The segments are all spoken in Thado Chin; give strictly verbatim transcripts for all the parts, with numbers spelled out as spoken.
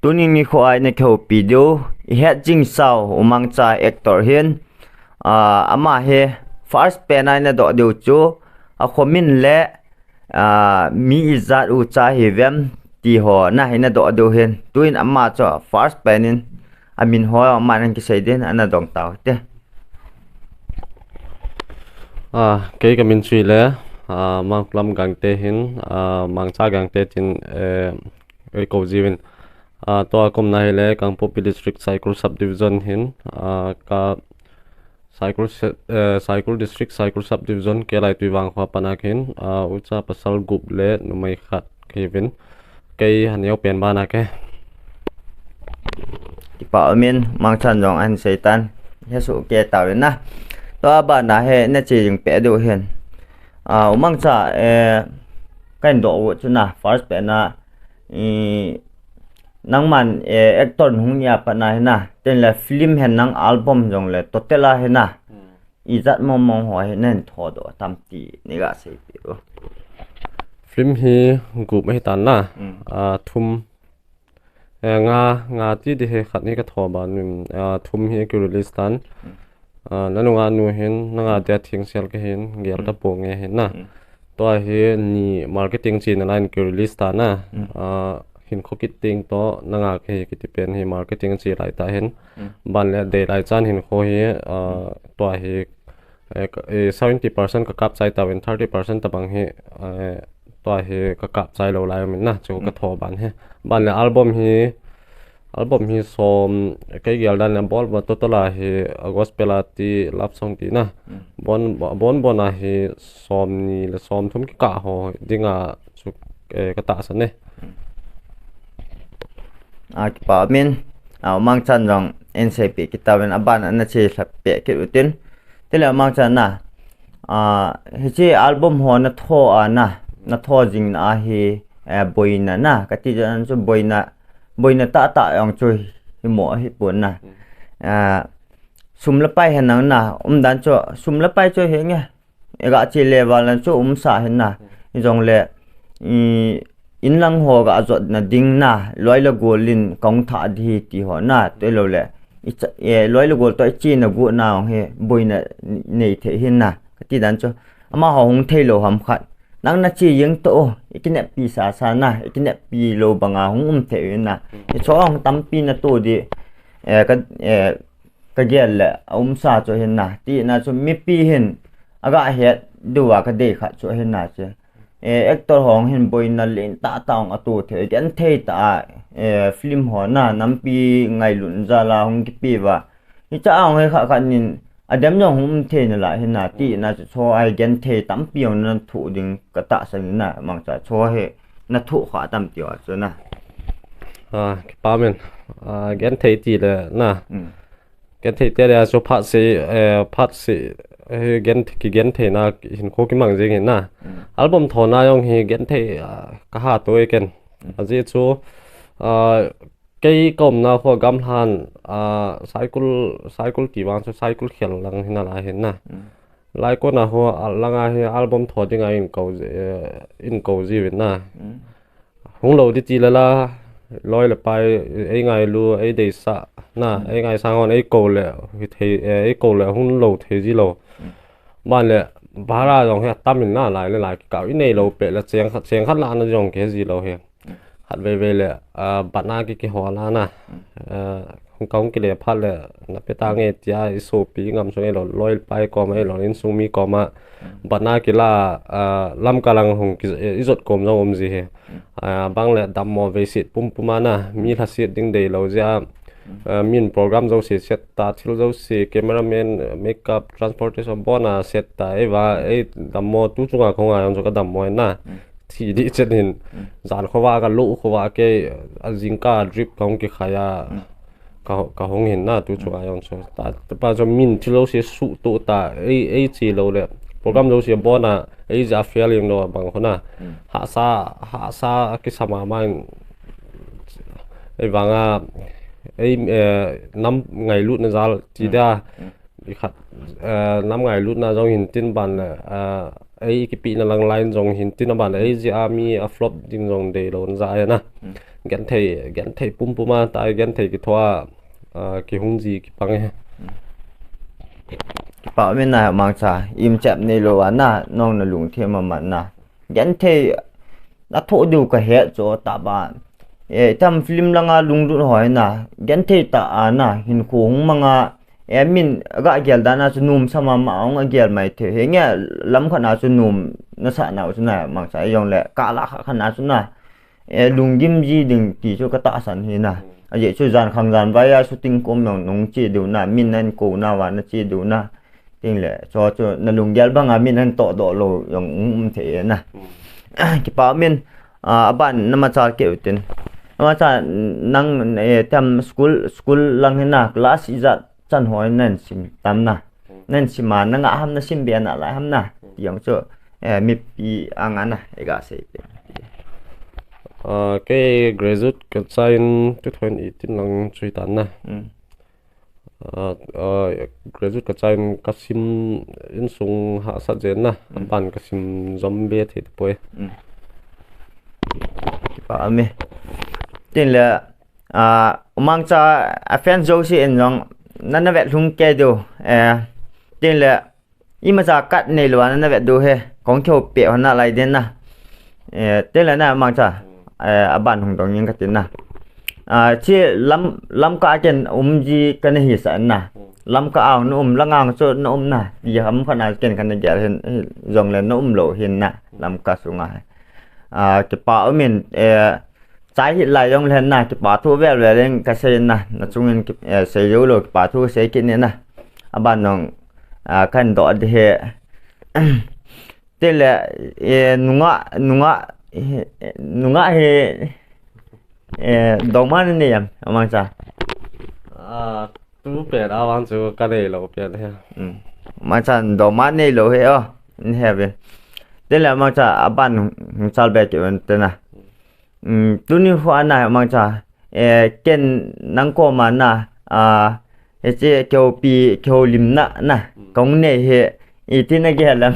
Tuni nikho a ina kihoupi diu, ihet jing sau, Umangcha actor hin, ah, ama hi first pen a ina doh diu chu, akhomin le, ah, mi ijat u cha hivem ti ho na ina doh diu hin. Tuin ama chu first pen in amin ho ama nan kisei din ana dong tau te. Ah, kei kamin chu hile, ah, Manglam Gangte hin, ah, Mangcha Gangte tin, eh, eikou jiuvin. Ah, tua kaumna hile Kangpokpi District, Saikul Subdivision hin, ah, ka Saikul se-, eh, Saikul District, Saikul Subdivision, Kelai Tuivang kho a pat a kahin, ah, ucha pasal gup le numei khat kahiuvin. Kei haneo pen bana ke. Kipa umin, Umangchan jong ahin seitan. Hesoh kei tauvin na. Tua bana hi nache jing peh diu hin. Ah, Umangcha, eh, kahin doh u chu na, first pen a, i, nangman, eh, actor hung nia pat na hi na. Tin le film hen nang album jong le total a hi na. Hmm. Ijat mong mong ho hi nahin thodoh tam ti neiga seipeh u. Film hi gup ahi tan na. Hmm. Ah, thum. Eh, nga, nga ti di hi khat hi ka tho ban, um, ah, thum hi ki release tan. Hmm. Ah, nanunga nu hin, nanga dia Thengsel kahin, gel ta po nge hin na. Hmm. Tua hi ni marketing chena lai in ki release tan na. Hmm. Ah, hinkho kit ding toh, nanga kahi kiti pen hi marketing che lai tah hin. Hmm. Ban le dei lai chan hinkho hi, ah, tua hi, eh, ka, eh, seventy percent ka kap chai tauvin, thirty percent tabang hi, eh, tua hi ka kap chai lou lai umin na, chu ka tho ban hi. Ban le album hi, album hi som, kei gel dan le bol ba total a hi, a gospel a ti, love song ti na. Mm. Bon, bon, bon a hi som ni le som thum kikah ho dinga chu, eh, ka tahsan e. A, kipa umin, a, Umangchan jong ahin seipeh kit tauvin, aban a nache lha peh kit utin. Tile Umangchan na, a, hiche album ho na tho a na, na tho jing na a hi, eh, boina na, kati jan chu boina, boina tahtah jong chu himo hipon na. Eh, sum le pai hen nang na, umdan chu, sum le pai chu hi nge, iga che le val na chu umsa hin na, hijongle, i, in lang ho ga jotna ding na, loi le gol in kahung thah di hi ti ho na, tule, i cha, eh, loi le gol toh i chena gotna hung hi, boina nei thei hin na, kati dan chu. Amaho hung thei lou ham khat. Nang nache jeng toh, i kineppi sasa na, i kineppi lou banga hung um thei u na. Hicho hung tampi na toh di, eh, ka, eh, ka gel le, a umsa chu hin na. Ti na chu mipi hin, aga het diu a ka dei khat chu hin na chu. Eh, actor hung hin boina lentah tah hung atoh thei, genthei tah a, eh, film ho na, nampi ngailutna jal a hung kipe uva. Hicha hung hi khat khat nin, adem jong hung um thei nalai hin na, ti na chu cho a hi genthei tampi hung na thoh ding ka tahsan in na, Umangcha cho hi na thoh kha tam ti a chu na. Ah, kipa umin. Ah, genthei ti le na. Mm. Genthei ti le a chu phat se, eh, phat se, eh, gen, kigenthei na hinkho kimang jing hin na. Mm. Album tho na jong hi genthei, ah, ka ha to e ken. Mm. Ajeh chu, ah, kei ka umna kho gamlhan, ah, Saikul, Saikul ti vang chu Saikul khel lang hi nalai hin na. Mm. Lai kona ho, a, langa hi album tho dinga in ko, eh, in ko jiuvin na. Mm. Hung lou di ti le la, loi le pai, ei ngailu, ei deisah na, mm, ei ngaisang hon, ei ko le, hi thei, eh, ei ko le, hung lou thei ji lou. Mm. Ban le, bhara jong hi atam in na, lai le lai kikah, i nei lou peh le, cheng khat, cheng khat lah na jong kihe ji lou hi. Khatvei vei le, ah, ban a ki, kihol a na. Mm. Ah, hung ka hung kile phat le, na pe tange tia i sopi i ngam sung ahi lou, loi pai koma ahi lou, insung mi koma. Mm. Ban a kila, ah, Lamka lang hung ki, i jot kom jong um ji hi. Mm. Ah, bang le dammo veiset pumpum a na, mi lhaset ding dei lou jeh a. Mm. Ah, min program jouse set ta, thil jouse, cameraman, makeup, transportation bon a set ta, ei va, ei dammo tu chunga ka hung a jong chu ka dammo na. Mm. Thi di chet hin, mm, jan khovah ka lou khovah kei, a jingkah drip ka hung kikhai a, mm, ka, ka hung hin na tu chunga jong chu. Ta, ta pa chu min thil jouse suhtoh ta, ei, ei che lou le, program jouse bon a, ei jeh a fail jeng lou a bang khu na. Mm. Hahsa, hahsa kisa mama in, ei vang a, ei, eh, nam ngailutna jal ti, mm, dia. Mm. I khat, eh, nam ngailutna jong hin tin ban le, eh, ei kipehna lang line jong hin tin, aban ei jeh a mi a flop ding jong deilou na jeh a na. Hmm. Genthei, genthei pumpum a ta, genthei kithoa, ah, kihung ji kipang e. Hmm. Kipah um e na, Mangcha, imchep neilou a na, nang na lungthim a man na. Genthei, na thoh diu ka het chu tabang. Eh, tam film langa lunglut ho hi na, genthei tah a na, hinkho hung mang a, eh, min ga gel dan a chu nom sa mama a hung a gel mai thei. Hinge lam khat na chu nom na sa nau chu na, Mangcha, jong le ka la khat khat na chu na, eh, lunggim ji ding ti chu ka tahsan hi na. Ajeh chu jan khang jan vai a shooting kom jong nung che diu na, min nan ko na va na che diu na. Tin le, chu chu na lunggel bang a min nan toh doh lou jong um thei na. Hmm. Kipah um in, ah, aban na machal kei u tin. Ama cha nang, eh, tam school, school lang hi na, class ijat chan ho nan sim tam na. Hmm. Nan sim a, na ngah ham, na sim be na lai ham na. Hmm. Ti jong chu, eh, mipi a nga na, ei ga sei te. Ah, kei graduate ka chai in two thousand eighteen lang chu hi tan na. Hmm. Ah, ah, graduate ka chai in ka sim insung hahsat jen na. Hmm. Aban ka sim jom be thei tapoi. Hmm. Kipah um e. Tin le, ah, Mangcha a fan jouse in jong, na na vet lhung kei diu. Eh, tin le, imacha kat neilou a na na vet diu hi, kong kihoupi ho na lai den na. Eh, tin le na Mangcha, eh, aban hung dong ing ka tin na. Ah, chi lam, Lamka a ken um ji ka na hisah na. Lamka a na um, lang a chu na um na. Ti ham khat na ken ka na gel hin, hi jong le na um lou hin na, Lamka sunga hi. Ah, kipah um in, eh, chai hi lai jong le na, kipah thu vel vel in ka sei na, na chung in ki, eh, sei jou lou, kipah thu sei kit ni na. Aban nong, ah, kan doh di hi. Tin le, eh, nungah, nungah, eh, nungah hi, eh, dongma na nei am, Mangcha? Ah, tu pen a vang chu ka neilou pen hi. Hmm. Mangcha dongma neilou hi o, ni he ve. Tin le Mangcha aban hung, hung chal be kit un te na. Hmm, tuni hi a na Mangcha, eh, ken nang koma na, ah, hiche kihoupi, kihoulimna na, hmm, kong nei hi, iti na gel em,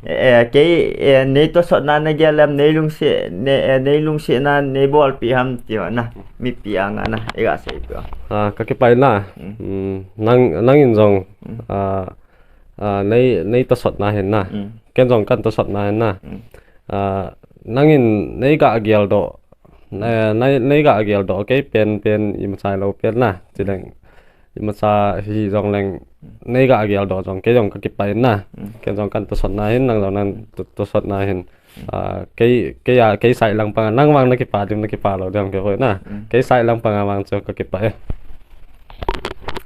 eh, kei, eh, nei tosot na na gel em, nei lungset, nei, eh, nei lungset na, nei bolpi ham ti ho na, mipi a nga na, ei ga sei pi ho. Ah, ka kipah in na. Hmm. Hmm, nang, nang in jong, hmm, ah, ah, nei, nei tosot na hin na. Hmm. Ken jong kan tosot na hin na. Hmm. Ah, nang in nei ga gel doh. Eh, nei, nei ga gel doh, kei pen, pen imacha lou pen na, chi leng. Imacha hi jong leng, nei ga gel doh jong, kei jong ka kipah in na. Mm. Kei jong kan tosot na hin, nang jong nang to-, tosot na hin. Mm. Ah, kei, kei a, kei side lang panga, nang vang na kipah ding, na kipah lou ding, kei hoi na. Mm. Kei side lang panga vang chu ka kipah e.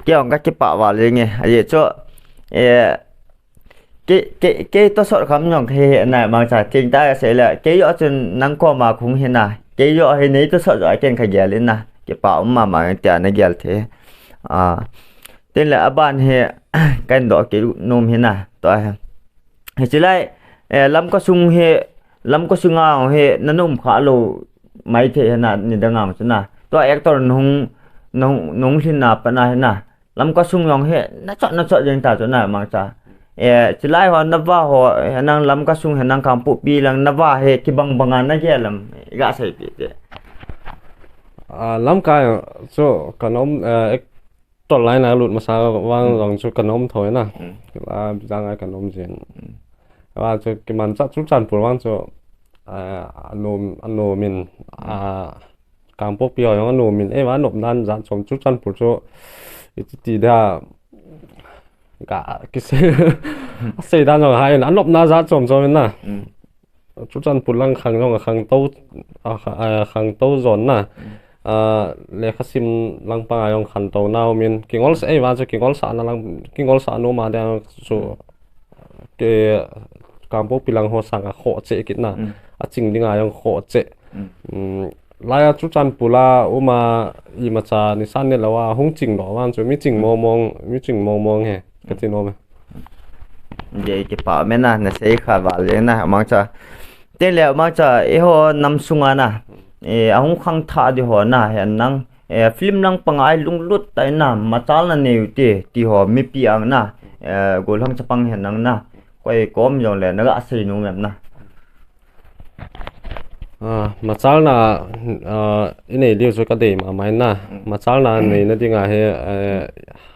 Kei jong ka kipah val jeng e, ajeh chu, eh, Kei, kei, kei tosot kham jong kei he na Mangcha, chingtah a sei le, kei joh chun nang koma kong hi na, kei joh hi nei tosot joh a ken ka gel in na, kipah um mama in tia na gel thei. Ah, tin le aban hi, kan doh kit nom hi na, tua hi. Hiche lai, eh, Lamka sung hi, Lamka sunga hi, na um kha lou mai thei hi na, nidang a chu na. Tua actor nung, nung, nung lhin na pa na hi na. Lamka sung jong hi, na chot, na chot jeng ta chu na Mangcha. Eh, chilai ho, na va ho, eh, nang Lamka sung hi nang Kangpokpi lang, na va hi, kibang banga na gel em, ga sei pi te. Ah, Lamka chu ka nom, eh, actor line a lut masa vang, hmm, jong chu ka nom thoi na. Hmm. Ah, jang ai ka nom jin. Hmm. Wa chu kimanchah Churachandpur vang chu, ah, anom, anom in, hmm, ah, Kangpokpi ho jong anom in, eh, va nop nan jat chom Churachandpur chu, iti ti da, ga, kisei, asei dan jong hai in, anop na jat chom chom in na. Mm. Churachandpur lang khang jong, khang to, a, kha-, a, khang to jon na. Mm. A, lekha sim lang panga jong khang to na um in, kingol sa, eh, va chu kingol sa na lang, kingol sa nom a ding chu, ke, Kangpokpi lang ho sanga khoh cheh kit na. Mm. Aching dinga jong khoh cheh. Mm. Mm, laiya Churachandpur a um a imacha nisan ne lou a hung ching lou vang chu mi ching, mm, mong mong, mi ching mong mong he. Ka ti nom e. Jeh kipah um e na, na sei kha val le na, Mangcha. Tin le Mangcha, eiho nam sunga na. E, ahung khangthah di ho na, hi nang. E, film lang panga lunglut tah in na, machal na nei u te, ti ho mipi a nga na. E, gollhang chapang hi nang na. koi kom jongle naga sei nom em na? Ah, machalna, ah, inei diu chu kadei mama in na. Machalna neina dinga hi, eh,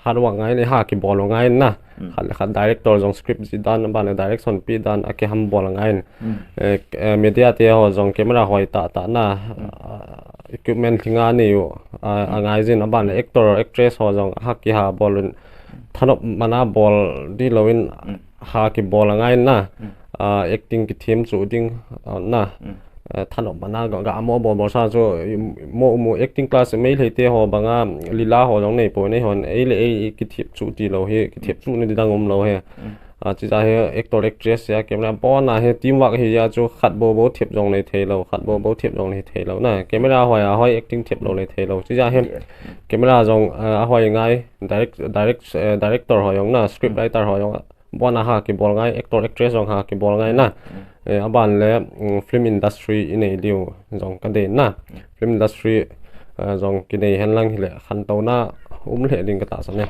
hard work ngai in, ha kibol ngai in na. Khat le khat director jong script jih dan, aban le direction pe dan, akiham bol ngai in. Eh, eh, media te ho jong camera hoi tah tah na, ah, equipment lhinga nei u, ah, angai jin, aban le actor, actress ho jong ha kiha bol un, thanop mana bol di lou in, ha kibol angai in na. Ah, acting kithem chu ding, ah, na. Eh, thanop mana ga, ga mo bol bol sa chu, i, mo, mo acting class Meitei te ho banga lila ho jong nei poi, nei hon, ei le ei kithem chu ti lou hi, kithem chu na di dang um lou hi. Ah, chuti a hi actor actress ya camera pon a hi teamwork hi ya chu khat bou bou thep jong nei thei lou, khat bou bou thep jong nei thei lou na. Camera hoi a hoi acting thep lou nei thei lou. Chuti a hi camera jong, ah, ahoi ngai, direct, direct, eh, director ho jong na, script writer ho jong, pon a ha kibol ngai, actor actress jong ha kibol ngai na. Eh, aban le, mm, film industry inei diu jong kadei na. Film industry, eh, jong kinei hen lang hile khantouna um lheh ding katahsan e.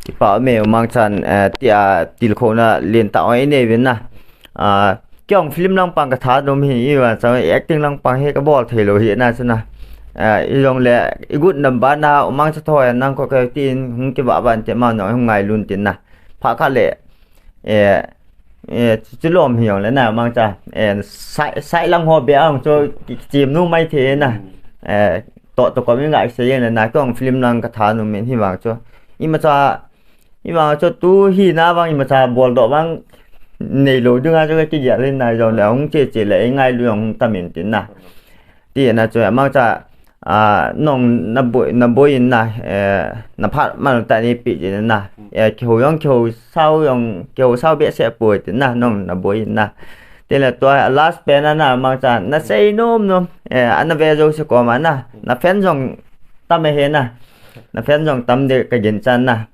Kipa me u Mangchan, eh, tia tilkhouna lentah ong inei uvin na. Ah, kei jong film lang pang katha nom hi, i va chang acting lang pang hi kabol thei lou hi na chu na. Ah, ijongle i gut number na u Mangcha thoi nang ko ka tin hung kivah vah in te ma nong hung ngailu in tin na. Phat khat le, eh, eh, chu, chu lom hi jongle na Mangcha, eh, sai, sai lang ho be ang chu ki, kichem nu mai thei na. Eh, to, to ko mi ngai sei jeng le na kei jong film lang katha nom in hi vang chu. Imacha, i vang chu tu hina vang imacha bol doh vang nei lou dinga chu kigel in na jongle hung che che le i ngailu jong hung tam in tin na. Ti na chu Mangcha, ah, nong na boi, na boi in na, eh, na phat man ta ni pi jin na. Eh, kihou jong, kihou sao jong, kihou sao behseh poi tin na, nong na boi in na. Ti le tua last pen a na Mangcha, na sei nom nom, eh, ana ve jouse koma na, na fan jong tam e he na. Na fan jong tam de ka ginchan na.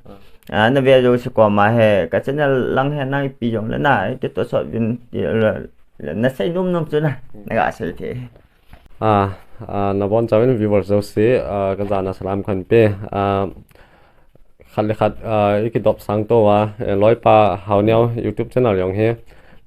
Ah, na ve jouse koma he, ka channel lang he nang ipi jongle na, i ti to sot vin ti le, le na sei nom nom chu na, naga sei thei. Ah, ah, nabonchauvin viewers jouse, ah, kajana salam kahin pe. Ah, khat le khat, ah, i kidop sang tou a, eh, Loipa Haoneo YouTube channel jong hi,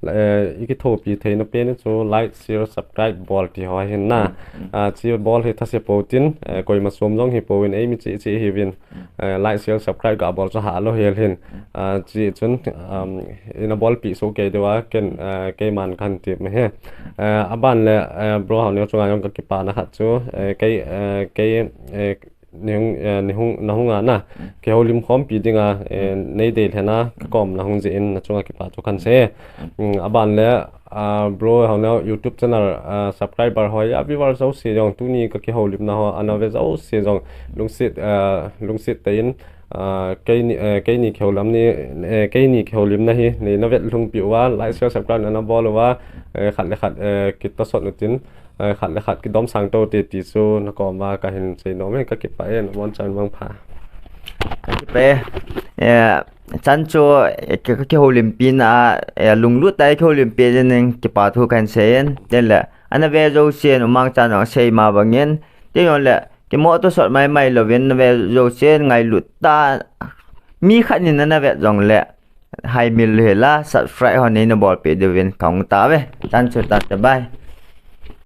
eh, i kithopi theina pen chu like, share, subscribe bol ti ho ahin na. Ah, chi bol hi thase pou tin, eh, koima som jong hi pouvin, eimi chi chi hiuvin. Eh, like, share, subscribe ga bol chu hah lou hel hin. Ah, chi chun, um, ina bolpi soh kei diu a, ken, eh, keiman kahin tep me he. Eh, aban le, eh, bro Haoneo chunga jong kakipana khat chu, eh, kei, eh, kei, eh, nihung, eh, nihung, nahung a na, kihoulim khompi dinga, eh, nei dei lhena, kakom nahung jeh in, nachunga kipa thu kahin sei. Mm, aban le, ah, bro Haoneo YouTube channel, ah, subscriber ho, a viewer jouse jong, tuni kakihoulimna ho, ana ve jouse jong, lungset, ah, lungset tah in, ah, keini, eh, keini kihoulim ni, eh, keini kihoulimna hi, neina vetlhungpi uva, like, share, subscribe nana bol uva, eh, khat le khat, eh, kitosot utin, eh, khat le khat kidom sang tou te ti chu nakoma kahin sei nom e, kakipah e, nabonchauvin mangpha. Kakipah e, eh, chan chu, eh, ki, kihoulimpi na, eh, lunglut tah a kihoulimpi jeh in kipa thu kahin sei in, tin le, ana ve jousen, u Mangchan jong asei ma bangin, tin jongle, kimoh tosot maimai louvin, ana ve jousen, ngailut tah a, mi khat in ana vet jongle, haimil hela, subscribe ho neina bolpeh diuvin kahung tauve. Chan chu tante, bye.